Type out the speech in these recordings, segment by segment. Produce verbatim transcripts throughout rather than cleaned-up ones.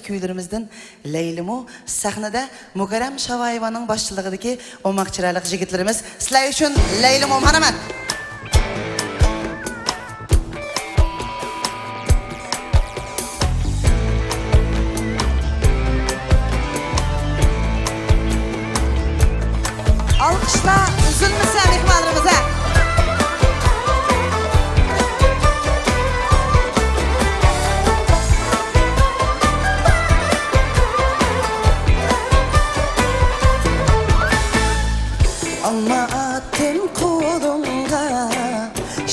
كۈيلىرىمىزدىن لەيلىمۇ سەھنىدە مۇكەررەم شاۋايېۋانىڭ باشچىلىقىدىكى ئوماق چىرايلىق يىگىتلىرىمىز. سىلەر ئۈچۈن لەيلىمۇ، مانا مەن. ئالقىشلار ئۈزۈلمىسە مېھمانلىرىمىزغا. ئالما ئاتتىم قولۇڭغا،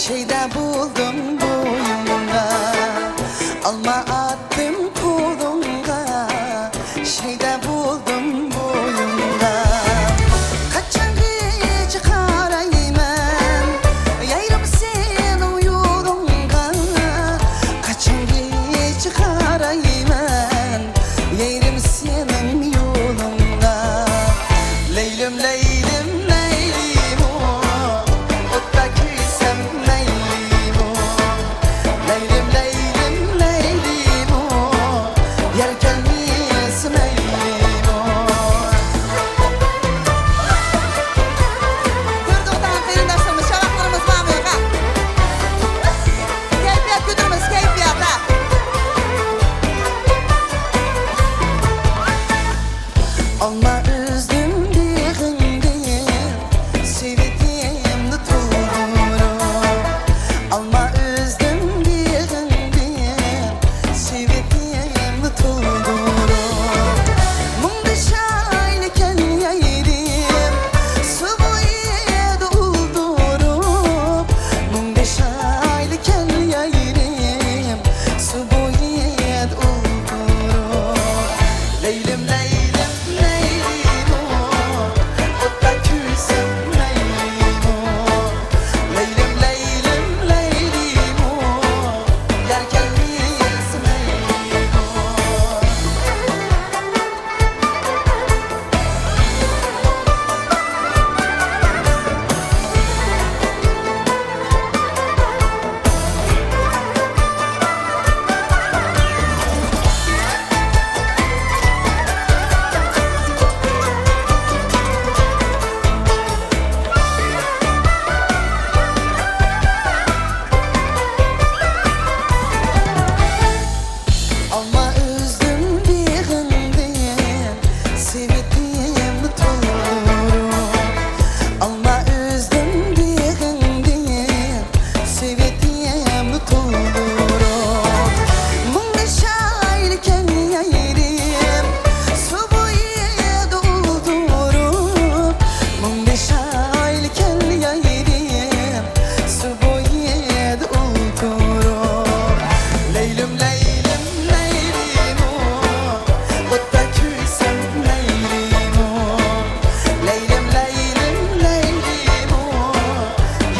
شەيدا بولدۇم بويۇڭغا. ئالما ئاتتىم قولۇڭغا، شەيدا بولدۇم بويۇڭغا. قاچانغىچە قارايمەن يايرىم سېنىڭ يولۇڭغا؟ قاچانغىچە قارايمەن يايرىم سېنىڭ يولۇڭغا؟ لەيلىم، لەيلىم، لەيلىمۇ، ئوتتا كۆيسەم مەيلىمۇ؟ لەيلىم، لەيلىم، لەيلىمۇ، يار كەلمىسە مەيلىمۇ؟ كۆردۇق دەڭ قېرىنداشلىرىمىز، شاۋاقلىرىمىز بارمۇ يوق ھە؟ كەيپىيات كۆتۈرىمىز، كەيپىيات ھە. ئالما ئۈزدۈم بېغىڭدىن، سېۋىتىمنى تولدۇرۇپ. ئالما ئۈزدۈم بېغىڭدىن، سېۋىتىمنى تولدۇرۇپ. مۇڭدىشايلى كەل يايرىم، سۇ بويىدا ئولتۇرۇپ. مۇڭدىشايلى كەل يايرىم، سۇ بويىدا ئولتۇرۇپ. لەيلىم، لەيلىم، لەيلىمۇ، ئوتتا كۆيسەم مەيلىمۇ؟ لەيلىم، لەيلىم، لەيلىمۇ، يار كەلمىسە مەيلىمۇ؟ ئالما ئۈزدۈم بېغىڭدىن، سېۋىتىمنى تولدۇرۇپ. ئالما ئۈزدۈم بېغىڭدىن، سېۋىتىمنى تولدۇرۇپ. مۇڭدىشايلى كەل يايرىم، سۇ بويىدا ئولتۇرۇپ. مۇڭدىشايلى كەل يايرىم، سۇ بويىدا ئولتۇرۇپ. لەيلىم، لەيلىم، لەيلىمۇ، ئوتتا كۆيسەم مەيلىمۇ؟ لەيلىم، لەيلىم، لەيلىمۇ،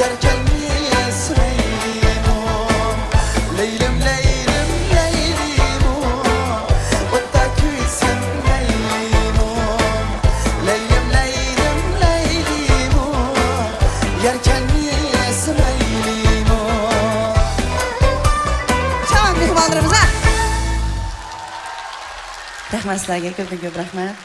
يار كەلمىسە مەيلىمۇ؟ لەيلىم، لەيلىم، لەيلىمۇ، ئوتتا كۆيسەم مەيلىمۇ؟ لەيلىم، لەيلىم، لەيلىمۇ، يار كەلمىسە مەيلىمۇ؟ شاۋان مېھمانلىرىمىزغا. رەھمەت سىلەرگە، كۆپتىن كۆپ رەھمەت.